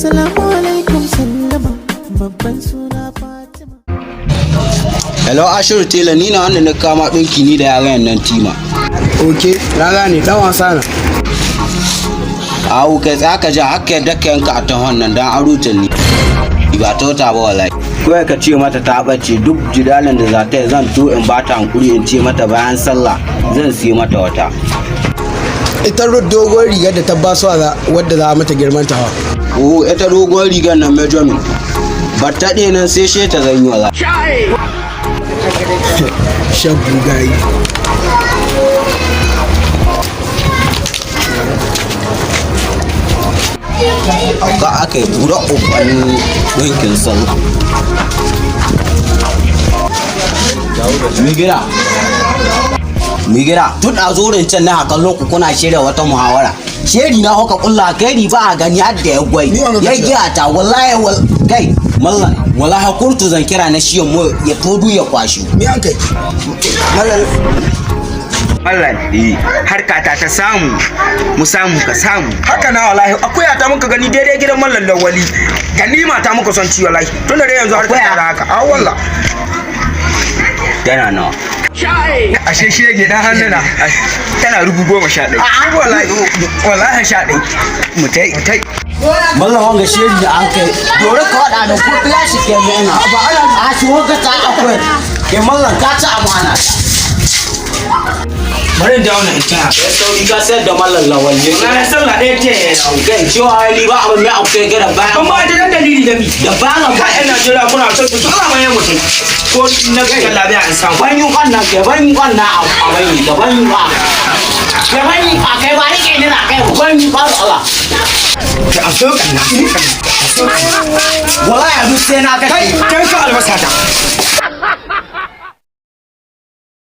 Assalamu alaikum, sallama, babban suna Fatima. Hello, Ashiru Tela, ni na wanda na kama ɗinki ni da yaran nan Tima. Ok, na gane, dan wasa na. Awu, kai tsaka ka ja haka yadda ka yanka a ta wannan dan aro ta ni. Ba ta wata ba wallahi. Kawai ka ce mata ta ɓace, duk jidalin da za ta yi zan to in ba ta hankuri, in ce mata bayan sallah zan siyo mata wata. Ita doguwar rigar da ta ba su wadda za a mata girman tawa. Oh, ita doguwar rigar nan measurement. Ba ta ɗaya nan sai she ta zan yi wallahi. Shan bugayi. Ka aka yi bura uban ɗinkin sallah. Migira. Migira, tun a zurin can na kallon ku kuna shirya wata muhawara. Sheri na hoka kulla kai ba a gani har da ya gwai. Ya giya ta wallahi wal kai mallan wallahi kurtu zan kira na shi mu ya todu ya kwashi. Me an kai? Mallan. Mallan, harka ta ta samu, mu samu ka samu. Haka na wallahi akuya ta muka gani daidai gidan mallan Lawali, ganima ta muka son ci wallahi, tun da dai yanzu harka ta da haka a walla. Tana nawa? Ashe shege dan hannuna. Tana 11,000. Wallahi wallahi 11. Mutai. Mutai. Mallan, wanga sheri da an kai. Dore ka wada da ko flash ke mena. Ba ana a shi wanga ta akwai. Ke mallan, ka ci amana. Bari in dawo na in tana. Ya sauri ka sayar da mallan Lawal ne. Na sallah ɗaya ce ya dawo. Kai cewa hali ba abin mai akwai gada bayan. Ban ba ta dan dalili da mi. Da bayan. Ka yan Najeriya kuna son ku tsara mai mutum. Ko na ga labiya in samu. Ban yi kwannan kai, ban yi kwannan a ban yi ka ban yi ba. Kai ban yi a kai ba rike ni na kai ban yi ba Allah. Ka a so ka na. Wallahi duk sai na Kai kai. kai ka albasa ta.